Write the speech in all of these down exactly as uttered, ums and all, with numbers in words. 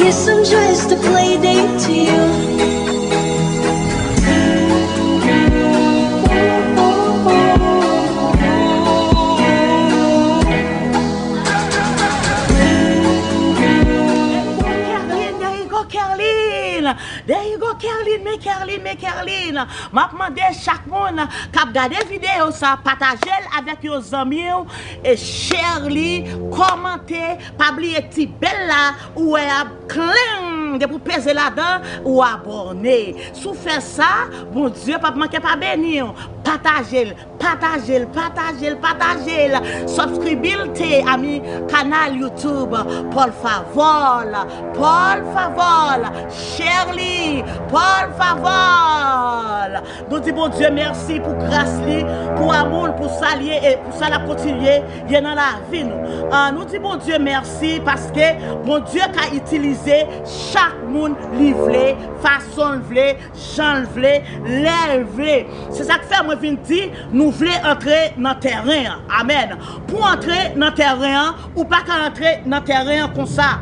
Guess I'm just a play date to you. There you go, Kerline. There you go, Kerline. There you go, Kerline. Men Kerline, men Kerline. M ap mande chak moun k ap gade videyo sa, pataje l avèk yon zanmi w e share li, kòmante, pa bliye ti bèl la ou wè a klenk, depi w peze ladan, ou abòne. Si w fè sa, Bondye p ap manke pa beni w. Pataje l, pataje l, pataje l, pataje l. Subscribe te a mi canal YouTube, por favor, por favor, share li, por favor. Nou di Bondye mèsi pou gras li, pou amou l, pou sa l ye e pou sa l ap kontinye ye nan lavi nou. Ah, nou di Bondye mèsi paske Bondye ka itilize chak moun li vle, fason l vle, jan l vle, lè l vle. Se sa k fè mwen vin di nou vle antre nan tèren an. Amèn. Pou antre nan tèren an, ou pa ka antre nan tèren an konsa.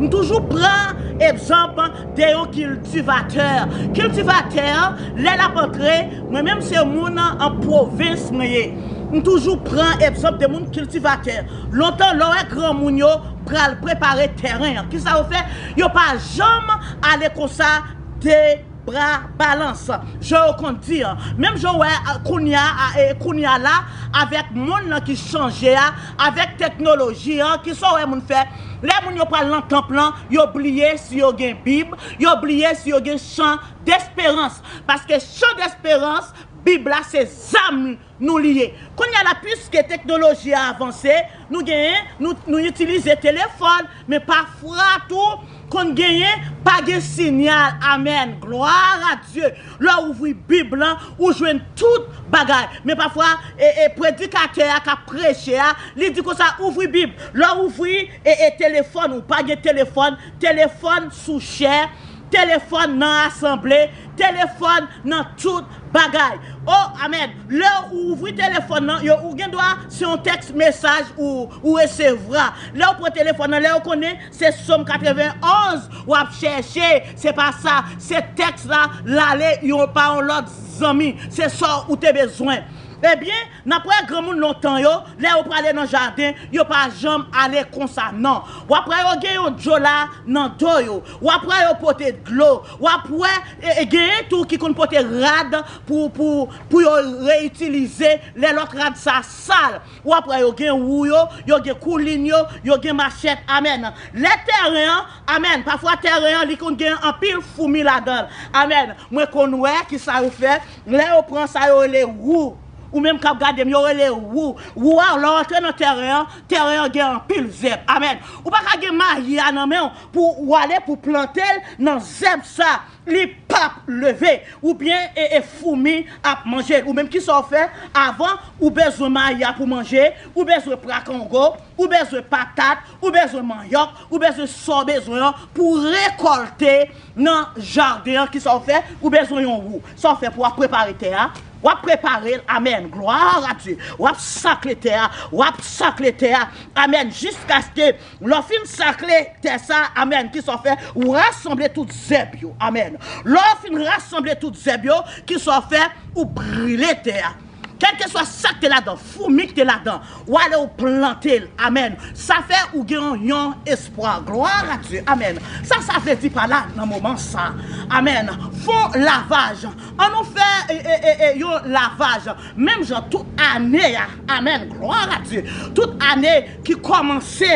M toujou pran egzanp de yon kiltivatè. Kiltivatè an, lè l ap antre, mwen menm se moun an pwovens mwen ye. M toujou pran egzanp de moun kiltivatè. Lontan, lè w wè granmoun yo pral prepare tèren an, kisa yo fè? Yo pa janm ale konsa de bra balans, jan yo konn di an. Menm jan w wè, a, kounye a, a, e, kounye a la, avèk monn nan ki chanje a, avèk teknoloji an, kisa w wè moun fè? Lè moun yo pral nan tanp lan, yo bliye si yo gen Bib, yo bliye si yo gen chan desperans. Paske chan desperans, Bib la se zam nou li ye. Kounye a la, piske teknoloji a avanse, nou genyen, nou, nou itilize telefòn, men pafwa tou, konn genyen, pa gen sinyal. Amèn. Gloire à Dieu. Lè w ouvri Bib lan, ou jwenn tout bagay. Men pafwa, e, e predikatè a k ap preche a, li di konsa, ouvri Bib. Lè w ouvri, e, e telefòn, ou pa gen telefòn, telefòn sou chè, telefòn nan asanble, telefòn nan tout bagay. O, amèn. Lè ou ouvri telefòn nan, yo, ou gen dwa, se yon tèks mesaj ou, ou resevwa. Lè ou pran telefòn nan, lè ou konnen se Sòm katrevenn onz w ap chèche, se pa sa. Se tèks la, l ale yon, pa yon lòt zanmi. Se sa ou te bezwen. Ebyen, n ap wè granmoun lontan yo, lè yo prale nan jaden, yo pa janm ale konsa, non. W ap wè yo gen yon djola nan do yo. W ap wè yo pote dlo. W ap wè, e, e, genyen tou ki konn pote rad pou, pou, pou yo reyitilize lè lòt rad sa sal. W ap wè yo gen wou yo, yo gen koulin yo, yo gen machèt. Amèn. Lè tèren an, amèn. Pafwa tèren an, li konn gen anpil foumi ladan l. Amèn. Mwen konn wè kisa yo fè. Lè yo pran sa yo rele wou. Ou menm k ap gade m, yo rele wou. Wou a, lè w antre nan tèren an, tèren an gen anpil zèb. Amèn. Ou pa ka gen mayi a nan men w pou w ale pou plante l nan zèb sa. Li p ap leve. Oubyen, e, e foumi ap manje l. Ou menm, kisa w fè? Avan, ou bezwen mayi a pou manje, ou bezwen prakongo, ou bezwen patat, ou bezwen manyòk, ou bezwen sa w bezwen an pou w rekòlte nan jaden an. Kisa w fè? Ou bezwen yon wou. Sa w fè pou w ap prepare tè a? W ap prepare l, amèn, gloire à Dieu. W ap sakle tè a, w ap sakle tè a, amèn, jiskaske lè w fin sakle tè sa, amèn, kisa w fè? Ou rasanble tout zèb yo, amèn. Lè w fin rasanble tout zèb yo, kisa w fè? Ou brile tè a. Kèlkeswa sa k te ladan, foumi k te ladan, w ale w plante l. Amèn. Sa fè ou gen yon, yon espwa. Gloire à Dieu. Amèn. Sa sa vle di pa la nan moman sa? Amèn. Fon lavaj. An nou fè, e, e, e, e, yon lavaj. Menm jan tout ane a. Amèn. Gloire à Dieu. Tout ane ki kòmanse,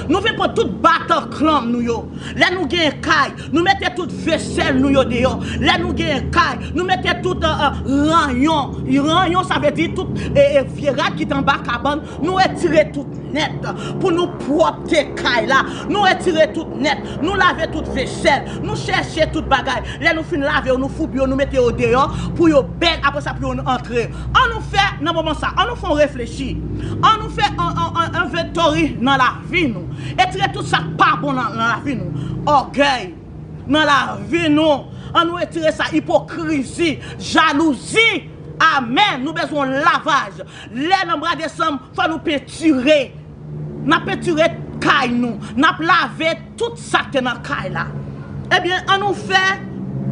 nou vin pran tout batanklanm nou yo. Lè nou genyen kay, nou mete tout vesèl nou yo deyò. Lè nou genyen kay, nou mete tout, e, e, ranyon. Ranyon, sa vle di tout, e, e, vye rad ki t anba kabann, nou retire tout nèt pou nou pwòpte kay la. Nou retire tout nèt, nou lave tout vesèl, nou chèche tout bagay. Lè nou fin lave yo, nou foubi yo, nou mete yo deyò pou yo bèl, apre sa pou yo antre. An nou fè, nan moman sa, an nou fè yon reflechi. An nou fè yon, yon, yon inventory nan lavi nou. Retire tout sa k pa bon nan, nan lavi nou. Ògèy nan lavi nou. An nou retire sa, ipokrizi, jalouzi. Amèn. Nou bezwen yon lavaj. Lè nan mwa desanm, fò nou pentire. N ap pentire kay nou, n ap lave tout sa k te nan kay la. Ebyen, an nou fè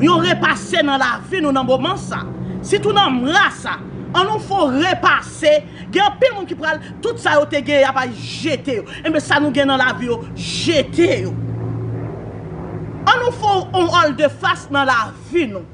yon repase nan lavi nou nan moman sa. Sitou nan mwa sa, an nou fè yon repase. Gen anpil moun ki pral, tout sa yo te genyen, y ap al jete yo. Ebyen, sa nou gen nan lavi yo, jete yo. An nou fè yon volte fas nan lavi nou.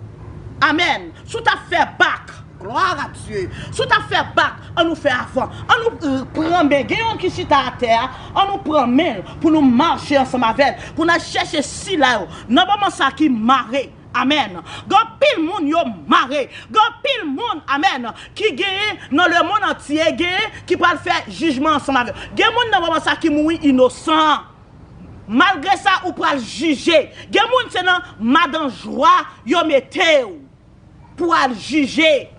Amèn. Si w t ap fè bak, glwa a Dye. Si w t ap fè bak, an nou fè avan. An nou, euh, pran men. Gen yon ki chita atè a. An nou pran men l pou nou mache ansanm avè l. Pou n al chèche sila yo nan moman sa ki mare. Amèn. Gen anpil moun yo mare. Gen anpil moun, amèn, ki genyen nan lemonn antye, genyen ki pral fè jijman ansanm avè yo. Gen moun nan moman sa ki mouri inosan. Malgre sa, ou pral jije. Gen moun se nan madan jwa yo mete w pou al jije.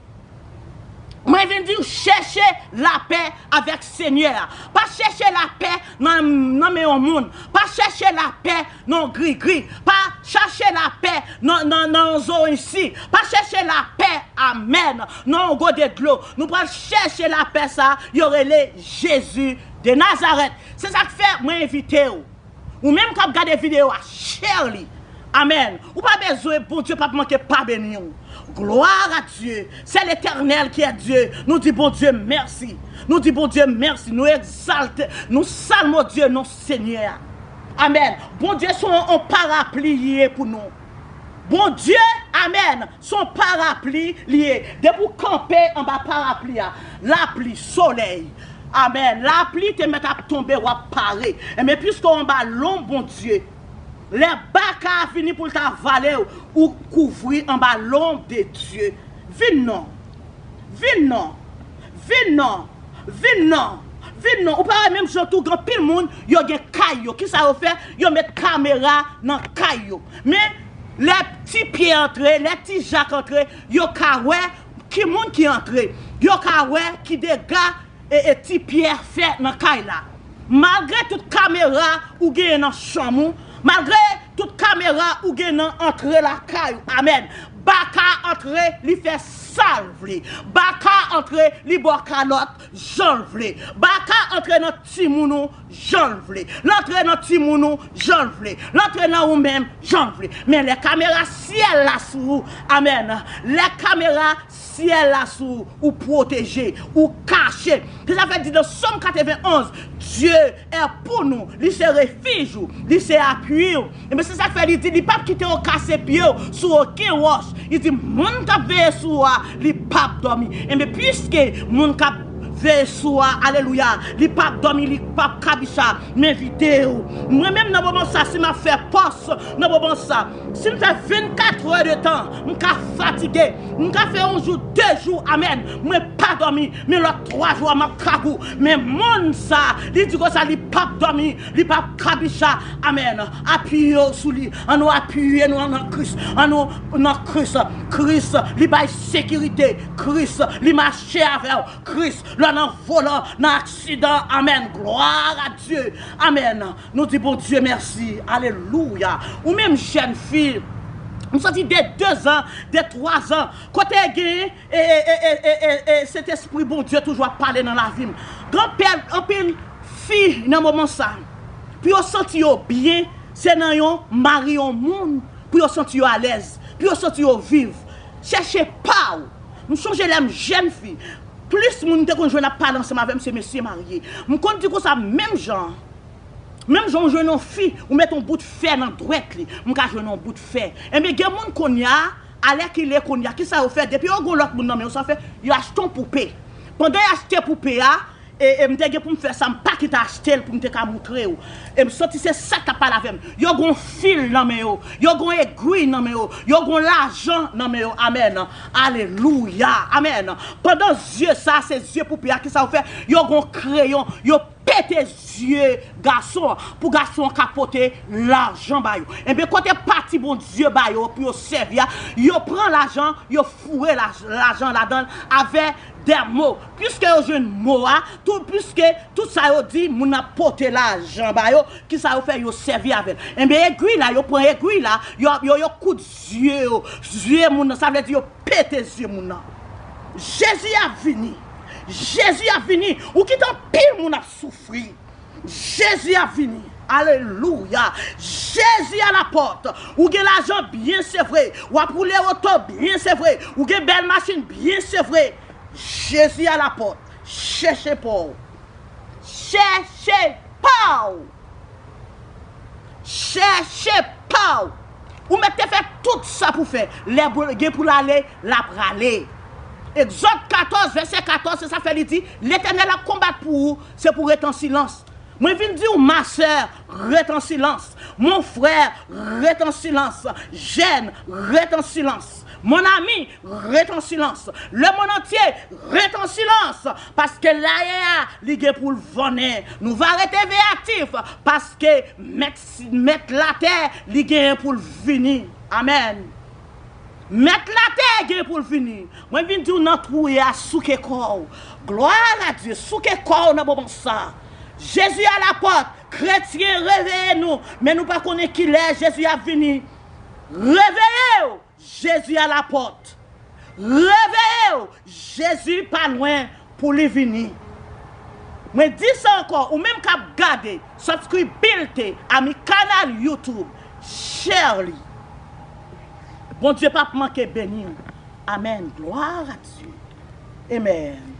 Mwen vin di w, chèche lapè avèk Senyè a. Pa chèche lapè nan, nan men yon moun. Pa chèche lapè nan yon grigri. Pa chache lapè nan, nan, nan yon zo isi. Pa chèche lapè, amèn, nan yon gode dlo. Nou pral chèche lapè sa yo rele Jezi de Nazarèt. Se sa k fè mwen envite w. Ou menm k ap gade videyo a, share li. Amèn. Ou pa bezwen, Bondye p ap manke pa beni w. Gloire à Dieu. C'est l'Éternel qui est Dieu. Nou di Bondye mèsi. Nou di Bondye mèsi. Nou egzalte, nou salmo Dye, non Senyè a. Amèn. Bondye se yon, yon parapli li ye pou nou. Bondye, amèn, se yon parapli li ye. Depi w kanpe anba parapli a, lapli, solèy, amèn, lapli te mèt ap tonbe, w ap pare. Enben, piske w anba lonb Bondye, lè baka a vini pou l ta vale w, ou kouvri anba lonb de Dye. Vin non. Vin non. Vin non. Vin non. Vin non. Ou pa wè menm jan tou, gen anpil moun, yo gen kay yo. Kisa yo fè? Yo met kamera nan kay yo. Men, lè Ti Pye antre, lè Ti Jak antre, yo ka wè ki moun ki antre. Yo ka wè ki dega e, e Ti Pye fè nan kay la. Malgre tout kamera ou genyen nan chanm ou, malgre tout kamera ou gen nan antre lakay ou, amèn, baka antre, li fè sa l vle. Baka antre, li ba w kalòt jan l vle. Baka antre nan timoun ou jan l vle. L antre nan timoun ou jan l vle. L antre nan ou menm jan l vle. Men lè kamera syèl la sou ou, amèn, lè kamera syèl la sou ou, ou pwoteje, ou kache. Se sa fè di nan Sòm katrevenn onz, Dye est pour nous, li se refij ou, li se apui ou. Ebyen, se sa k fè li di, li p ap kite yo kase pye w sou okenn wòch. Li di, moun k ap veye sou ou a, li p ap dòmi. Ebyen, piske moun k ap veye sou ou a, alelouya, li p ap dòmi, li p ap kabicha, m envite w. Mwen menm, nan moman sa, si m ap fè pòs, nan moman sa, si m fè vennkat è de tan, m ka fatige, m ka fè yon jou, de jou, amèn, mwen pa dòmi, men lòt twa jou a, m ap kagou. Men moun sa, li di konsa, li p ap dòmi, li p ap kabicha, amèn. Apiye w sou li, an nou apiye nou nan Kris, an nou nan Kris. Kris, li bay sekirite, Kris, li mache avè w, Kris, lè w nan volan, nan aksidan, amèn, gloire à Dieu, amèn. Nou di Bondye mèsi. Alelouya. Ou menm jèn fi, m santi de de zan, de twa zan, kote gen e, e, e, e, e, e, e Sentespri Bondye toujou ap pale nan lavi m. Gen anpil, anpil fi nan moman sa, pou yo santi yo byen, se nan yon mari yon moun, pou yo santi yo alèz, pou yo santi yo viv. Chèche pa w. M sonje lè m jèn fi, plis moun m te konn jwenn ap pale ansanm avè m, se mesye marye. M konn di konsa, menm jan, menm jan w jwenn yon fi, ou met yon bout fè nan dwèt li, m ka jwenn yon bout fè. Enben, gen moun kounye a, alèkile kounye a, kisa yo fè? Depi yo gen yon lòt moun nan men yo, sa fè, yo achte yon poupe. Pandan y achte poupe a, e, e m te gen pou m fè sa, m pa kite achte l pou m te ka moutre w. E m santi se sa k t ap pale avè m. Yo gen yon fil nan men yo. Yo gen yon egwi nan men yo. Yo gen yon lajan nan men yo. Amèn. Alelouya. Amèn. Pandan zye sa, se zye poupe a, kisa yo fè? Yo gen yon kreyon. Yo pete zye gason an pou gason an ka pote lajan ba yo. Enben, kote pati Bondye ba yo pou yo sèvi a, yo pran lajan, yo foure laj-, lajan ladan l avè de mo. Piske yo jwenn mo a, tou, piske tout sa yo di, moun nan pote lajan ba yo, kisa yo fè? Yo sèvi avè l. Enben, egwi la, yo pran egwi la, yo, yo, yo koud zye yo, zye moun nan, sa vle di yo pete zye moun nan. Jezi ap vini. Jezi ap vini. Ou kite anpil moun ap soufri. Jezi ap vini. Alelouya. Jezi a la pòt. Ou gen lajan byen, se vre. W ap woule oto byen, se vre. Ou gen bèl machin byen, se vre. Jezi a la pòt. Chèche pa w. Chèche pa w. Chèche pa w. Ou mèt te fè tout sa pou fè. Lè pou- gen pou l ale, l ap rale. Egzòd katòz, vèsè katòz, se sa fè li di, Letènèl ap konbat pou ou, se pou w ret an silans. Mwen vin di w, ma sè, ret an silans. Mon frè, ret an silans. Jèn, ret an silans. Mon ami, ret an silans. Lemonn antye, ret an silans. Paske layè a, li gen pou l vannen. Nou va rete veyatif. Paske mèt, mèt latè, li genyen pou l vini. Amèn. Mèt latè gen pou l vini. Mwen vin di w nan twou w ye a, souke kò w. Glwa a Dye, souke kò w nan moman sa. Jezi a la pòt. Kretyen, reveye nou. Men nou pa konnen kilè Jezi ap vini. Reveye w. Jezi a la pòt. Reveye w. Jezi pa lwen pou li vini. Mwen di sa ankò, ou menm k ap gade, subscribe, bilte a mi kanal YouTube, share li. Bondye p ap manke beni w. Amèn. Glwa a Dye. Amèn.